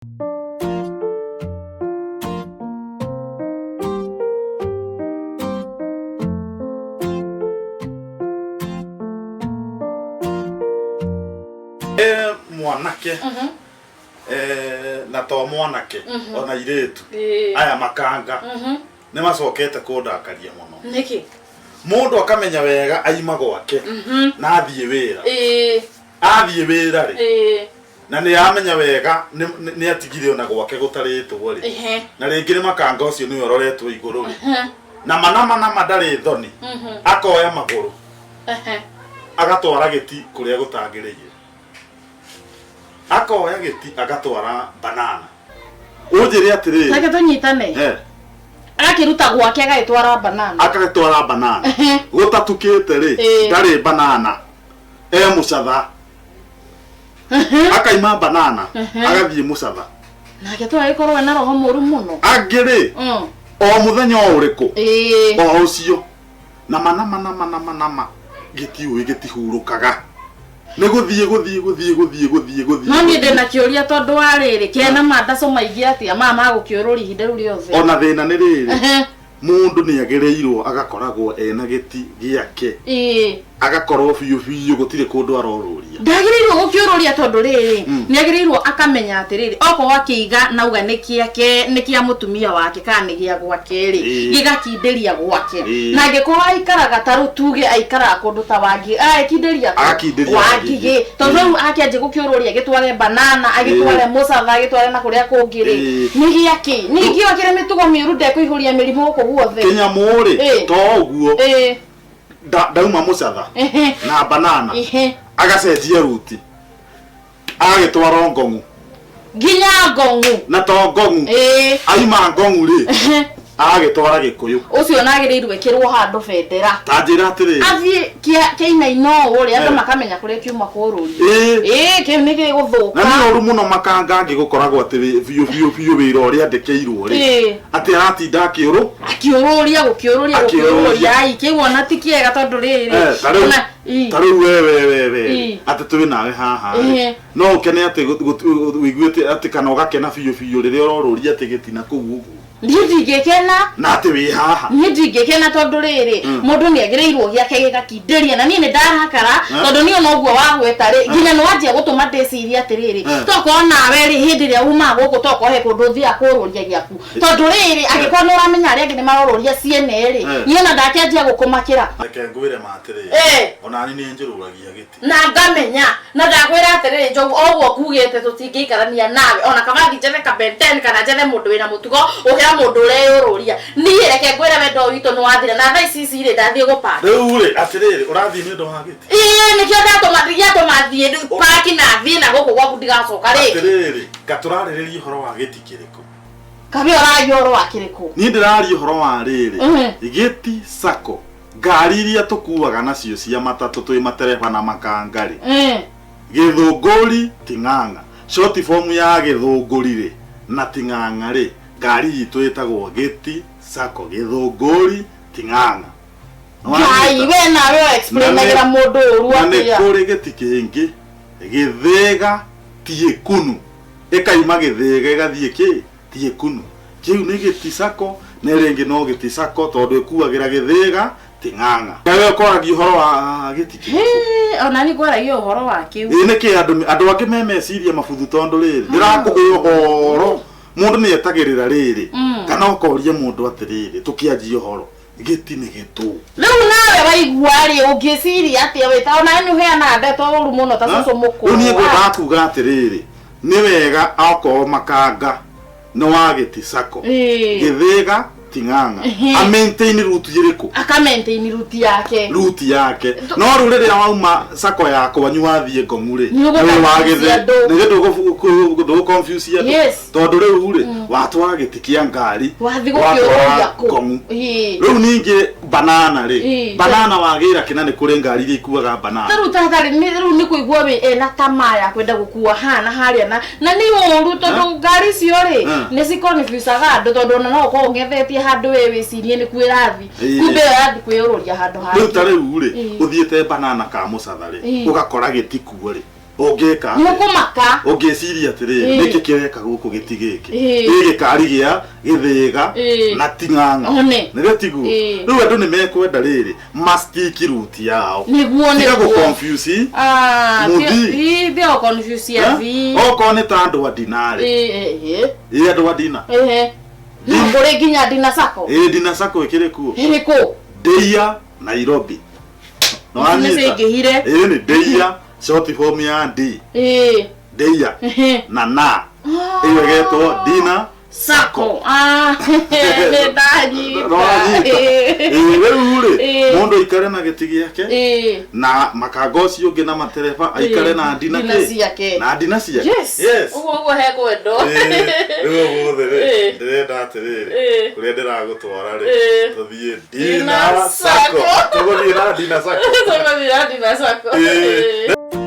E mwanake na to mwanake ona irĩtu aya makanga nĩ macokete kũndakaria mũno. Nĩkĩ? Mũndũ akamenya wega aima gwake na athiĩ wĩra, athiĩ wĩra rĩ, na nĩ amenya wega nĩ atigire ona gwake gũtarĩtwo rĩ, na rĩngĩ nĩ makanga ũcio nĩwe ũroretwo igũrũ rĩ, na manama nama ndarĩ thoni, akoya magũrũ agatwara gĩti kũrĩa gũtagĩrĩire, akoya gĩti agatwara banana. Ũnjĩre atĩrĩrĩ, Reke tũnyitane. Agakĩruta gwake agagĩtwara banana. Akagĩtwara banana gũtatukĩte rĩ, ndarĩ banana, e mũcatha, akaima banana agathiĩ mũcatha. Nake tũgagĩkorwo ena roho mũru mũno. Angĩ rĩ, o mũthenya o ũrĩkũ o ũcio, nama nama nama nama nama, gĩtiũĩ gĩtihurũkaga, nĩ gũthiĩ gũthiĩ gũthiĩ gũthiĩ gũthiĩ gũthiĩ. No niĩ ndĩna kĩũria, tondũ wa rĩrĩ, kena mandaco maingĩ atĩa maya ma gũkĩũrũria ihinda rĩu rĩothe? Ona thĩna nĩ rĩrĩ, mũndũ nĩ agĩrĩirwo agakoragwo ena gĩti gĩake, agakorwo biũ biũ gũtirĩ kũndũ arorũria. Ndagĩrĩirwo gũkĩũrũria, tondũ rĩrĩ, nĩ agĩrĩirwo akamenya atĩrĩrĩ, okorwo akĩiga nauga nĩ kĩake, nĩ kĩa mũtumia wake kana nĩ gĩa gwake rĩ, gĩgakindĩria gwake. Na angĩkorwo aikaraga, ta rĩu tuge aikaraga kũndũ ta Wangigĩ, agagĩkindĩria kũ? Agakindĩria Wangigĩ, tondũ rĩu akĩanjia gũkĩũrũria, agĩtware banana, agĩtware mũcatha, agĩtware na kũrĩa kũngĩ rĩ, nĩ gĩakĩ? Ningĩ akĩrĩ mĩtugo mĩũru, ndekũihũria mĩrimũ gũkũ guothe. Kĩnyamũ rĩ, to ũguo, ndauma mũcatha na banana, agacenjia ruti agagĩtwara ngong'u. Nginya ngong'u? Na to ngong'u, aima ngong'u rĩ, agagĩtwara gĩkũyũ. Ũcio nagĩrĩirwo ĩkĩrwo handũ bendera. Ta njĩra atĩrĩrĩ, athiĩ kĩainaina ũũ rĩ, andũ makamenya kũrĩa kiuma kũrũria. Ĩĩ, kĩu nĩ gĩgũthũka. Na nĩ ũru mũno makanga angĩ gũkoragwo atĩ biũ biũ biũ wĩra ũrĩa andĩkĩirwo rĩ, atĩ aratinda akĩũrũ Akĩũrũria, gũkĩũrũria. Akĩũrũria. Gũkĩũrũria, ai, kĩu ona ti kĩega, tondũ rĩrĩ, Ta rĩu ona ta rĩu we we we we atĩ twĩ nawe haha rĩ, no ũkene atĩ ũiguĩte atĩ kana ũgakena biũ biũ rĩrĩa ũrorũria atĩ gĩtina kũu ũguo? Niĩ ndingĩkena. Na atĩ wĩ haha. Niĩ ndingĩkena, tondũ rĩrĩ, mũndũ nĩ agĩrĩirwo gĩake gĩgakindĩria, na niĩ nĩ ndarakara, tondũ niĩ ona ũguo wagweta rĩ, nginya nĩ wanjia gũtũma ndĩcirie atĩrĩrĩ, tokorwo nawe rĩ, hĩndĩ ĩrĩa umaga gũkũ, tokorwo he kũndũ ũthiaga kũrũria gĩaku, tondũ rĩrĩ, angĩkorwo nĩ ũramenya arĩa angĩ nĩ marorũria ciene rĩ, niĩ ona ndakĩanjia gũkũmakĩra. Reke ngwĩre ma atĩrĩrĩ, ona niĩ nĩ njũrũragia gĩti. Na ngamenya na ndakwĩra atĩrĩrĩ, Njogu, o ũguo ngugĩte tũtingĩikarania nawe, ona kaba thiĩ njethe ka Ben 10 kana njethe mũndũ wĩna mũtugo gũkĩra mũndũ ũreyũrũria. Niĩ reke ngwĩre, wendo ũyũ witũ nĩ wathira, na thaa ici ici rĩ, ndathiĩ gũpaki. Rĩu rĩ, atĩrĩrĩ, ũrathiĩ nĩ ũndũ wa gĩti? Ĩĩ, nĩkĩo ndatũma, gĩatũma thiĩ paki na thiĩ na gũkũ gwaku ndigacoka rĩngĩ. Atĩrĩrĩ, nga tũrarĩrĩria ũhoro wa gĩti kĩrĩkũ? Kabi ũraria ũhoro wa kĩrĩkũ? Niĩ ndĩraria ũhoro wa rĩrĩ, gĩti sacco, ngari iria tũkuaga nacio cia matatũ twĩ matereba na makanga rĩ, Gĩthũngũri Ting'ang'a, short form ya Gĩthũngũri rĩ na Ting'ang'a rĩ, ngari itũ ĩtagwo Gĩti Sacco, Gĩthũngũri Ting'ang'a. Ngai, we nawe explainagĩra mũndũ ũru Na nĩ atĩa? kũrĩ gĩti kĩngĩ, Gĩthĩga Tiĩkunu, ĩkaima Gĩthĩga ĩgathiĩ kĩ Tiĩkunu. Kĩu nĩ Gĩti Sacco, na ĩrĩa ĩngĩ no Gĩti Sacco, tondũ ĩkuagĩra Gĩthĩga Ting'ang'a. Nawe ũkwaragia ũhoro wa gĩti kĩrĩkũ? Hĩ, ona niĩ ngwaragia ũhoro wa kĩu. Ĩ nĩkĩ andũ angĩ me meciria mabuthu? Tondũ rĩrĩ, ndĩrakũhe ũhoro, mũndũ nĩ etagĩrĩra rĩrĩ, kana ũkoria mũndũ atĩrĩrĩ, tũkĩanjia ũhoro, gĩti nĩ gĩtũ? Rĩu nawe waigua rĩ, ũngĩciria atĩa wĩta ona nĩ ũheanaga ndeto ũru mũno ta cũcũ mũkũrũ? Rĩu niĩ ngwendaga kuga atĩrĩrĩ, nĩ wega okorwo makanga nĩ wa Gĩti Sacco, Gĩthĩga Ting'ang'a, a maintain route ĩrĩkũ? Aka maintain route yake. Route yake. No rĩu rĩrĩa wauma sacco ya kwanyu wathiĩ Ngong'u rĩ, Nĩ ũgũ nĩ wa confuse Gĩthĩ- andũ. nĩ ndũgũ confuse andũ. Tondũ rĩu rĩ, watwara gĩti kĩa ngari, Wathiĩ watwara gũkĩũrũria kũ? Ngong'u. Rĩu ningĩ banana rĩ, banana wagĩra kĩna, nĩ kũrĩ ngari iria ikuaga banana. Rĩu tatarĩ rĩu nĩ kũigua wĩ ena tamaa ya kwenda gũkua haha na harĩa, na nĩ ũru, tondũ ngari icio rĩ, nĩ ciconfusaga andũ, tondũ ona no ũkorwo ũng'ethetie handũ we wĩcirie nĩ kuo ĩrathi, kumbe ĩyo yathi kwĩyũrũria handũ Rĩu ta hangĩ. rĩu rĩ, ũthiĩte banana ka mũcatha rĩ, ũgakora gĩti kuo rĩ, Ũngĩka Nĩ ũkũmaka. Ũngĩciria atĩrĩrĩ, nĩkĩ kĩreka gũkũ gĩti gĩkĩ? Ĩ gĩkari gĩa gĩthĩga na ti ng'ang'a. One. Nĩrĩo tiguo? Ĩĩ. Rĩu andũ nĩ mekwenda rĩrĩ mastiki route yao. Nĩguo. Tiga Nĩguo. gũ-confuse. Ah, Mũthii. Ii, thio confuse ya Eh? vi. Okorwo nĩ ta andũ a ndinarĩ. Ĩĩ, ĩĩ. Ĩ andũ a ndina. Ehe. No kũrĩ nginya ndina sako. Ĩ ndina sako ĩkĩrĩ kuo. Ĩrĩkũ? Ndeia Nairobi. Nĩ cingĩhire. Ĩ nĩ Ndeia, short form ya D. Ndeia na na. Ĩyo ĩgetwo Dina Sako. Ah, nĩ ndanyita. Nĩwanyita? Ĩĩ, rĩu rĩ, mũndũ aikare na gĩti gĩake na makanga ũcio ũngĩ na matereba aikare na ndina Ndina kĩ? ciake. Na ndina ciake. Yes. Yes. Ũguo ũguo hekwendwo. Ĩĩ, rĩu ũmũthĩ rĩ, ndĩrenda atĩrĩrĩ, kũrĩa ndĩragũtwara rĩ, tũthiĩ Dina Dina Sacco. Sacco. Tũgũthiĩ na Dina Sacco. Tũgũthiĩ na Dina Sacco. Ĩĩ.